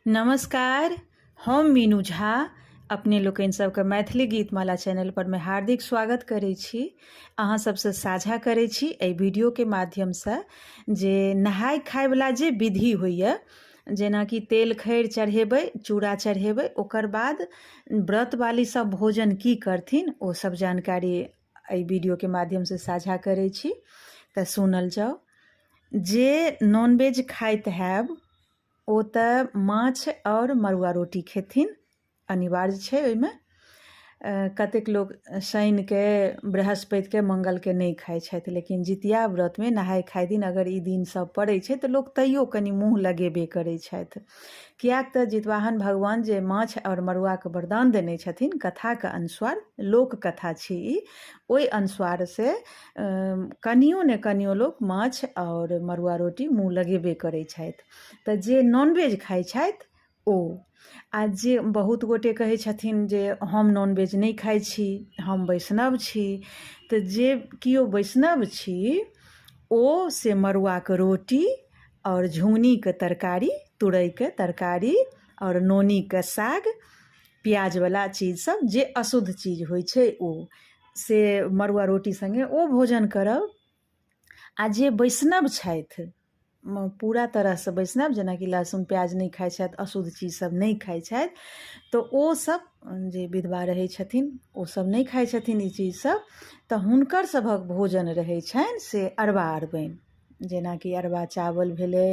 नमस्कार, हम मीनू झा अपने लोकनि सबके मैथिली गीतमाला चैनल पर में हार्दिक स्वागत करै छी। अहाँ सबसँ साझा करै छी एहि वीडियोके माध्यमसँ जे नहाय खायवला जे विधि होइए, जेनाकि तेल खैर चढ़ेबै, चूड़ा चढ़ेबै, ओकर बाद व्रतवाली सब भोजन की करथिन ओ सब जानकारी एहि वीडियोके माध्यमसँ साझा करै छी, तऽ सुनल जाउ। जे नॉनवेज खाइत हैब ओ तऽ माछ आओर मड़ुआ रोटी खेथिन, अनिवार्य छै। ओहिमे कतेक लोक शनिके, बृहस्पतिके, मङ्गलके नहि खाइ छथि, लेकिन जितिया व्रतमे नहाय खाय दिन अगर ई दिन सब पड़ै छै तऽ लोक तैयो कनि मुँह लगेबे करै छथि, किएक तऽ जितवाहन भगवान जे माछ आओर मड़ुआके वरदान देने छथिन कथाके अनुसार, लोक कथा छी ई, ओहि अनुसार से कनियो ने कनियो लोक माछ आओर मड़ुआ रोटी मुँह लगेबे करै छथि। तऽ जे नॉनवेज खाइ छथि ओ, आ जे बहुत गोटे कहै छथिन जे हम नॉनवेज नहि खाइ छी, हम वैष्णव छी, तऽ जे केओ वैष्णव छी ओ से मड़ुआके रोटी आओर झुङ्गनीके तरकारी, तुरैके तरकारी आओर नोनीके साग, प्याजवला चीज सब जे अशुद्ध चीज होइ छै ओ से मड़ुआ रोटी सङ्गे ओ भोजन करब। आ जे वैष्णव छथि, पूरा तरहसँ वैष्णव, जेनाकि लहसुन प्याज नहि खाइ छथि, अशुद्ध चीज सब नहि खाइ छथि, तऽ ओ सब जे विधवा रहै छथिन ओ सब नहि खाइ छथिन ई चीज सब, तऽ हुनकर सभक भोजन रहै छनि से अरबा अरबाइन, जेनाकि अरबा चावल भेलै,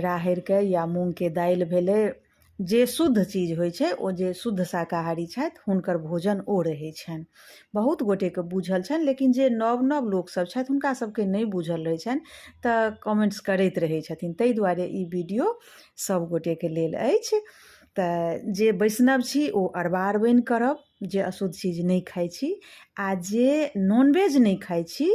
राहड़िके या मूँगके दालि भेलै, जे शुद्ध चीज होइ छै ओ। जे शुद्ध शाकाहारी छथि हुनकर भोजन ओ रहै छनि। बहुत गोटेके बूझल छनि, लेकिन जे नव नव लोकसभ छथि हुनका सभके नहि बूझल रहै छनि, तऽ कमेंट्स करैत रहै छथिन। ताहि दुआरे ई वीडियो सभ गोटेके लेल अछि। तऽ जे वैष्णव छी ओ अरबा अरबाइन करब, जे अशुद्ध चीज नहि खाइ छी, आ जे नॉनवेज नहि खाइ छी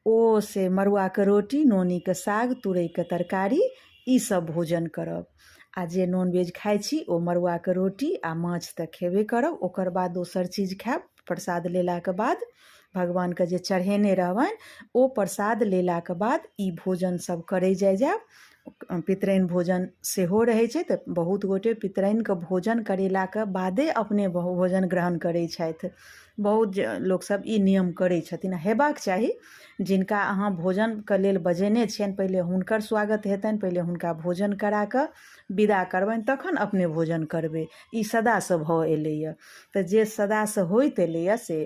ओ से मड़ुआके रोटी, नोनीके साग, तुरैके तरकारी, ई सब भोजन करब। आ जे नॉनवेज खाइ छी ओ मड़ुआके रोटी आ माछ तऽ खेबे करब, ओकर बाद दोसर चीज खायब। प्रसाद लेलाके बाद, भगवानके जे चढ़ेने रहबनि ओ प्रसाद लेलाके बाद ई भोजन सब करै जाइ जायब। पितराइन भोजन सेहो रहै छै, तऽ बहुत गोटे पितराइनके भोजन करेलाके बादे अपने भोजन ग्रहण करै छथि। बहुत लोकसभ ई नियम करै छथिन, हेबाक चाही। जिनका अहाँ भोजनके लेल बजेने छियनि पहिले हुनकर स्वागत हेतनि, पहिले हुनका भोजन करा कऽ विदा करबनि, तखन अपने भोजन करबै। ई सदासँ भऽ एलैए, तऽ जे सदासँ होइत एलैए से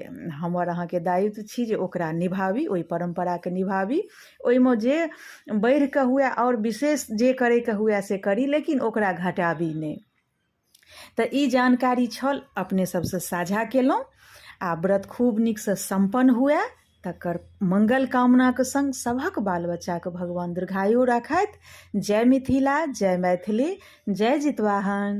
हमर अहाँके दायित्व छी जे ओकरा निभाबी, ओहि परम्पराके निभाबी। ओहिमे जे बढ़िकऽ हुए आओर विशेष जे करैके हुए से करी, लेकिन ओकरा घटाबी नहि। तऽ ई जानकारी छल, अपने सबसँ साझा केलहुँ। आ व्रत खूब नीकसँ सम्पन्न हुए तकर मंगल कामनाके संग सभक बाल बच्चाके भगवान दीर्घायु राखथि। जय मिथिला, जय मैथिली, जय जितवाहन।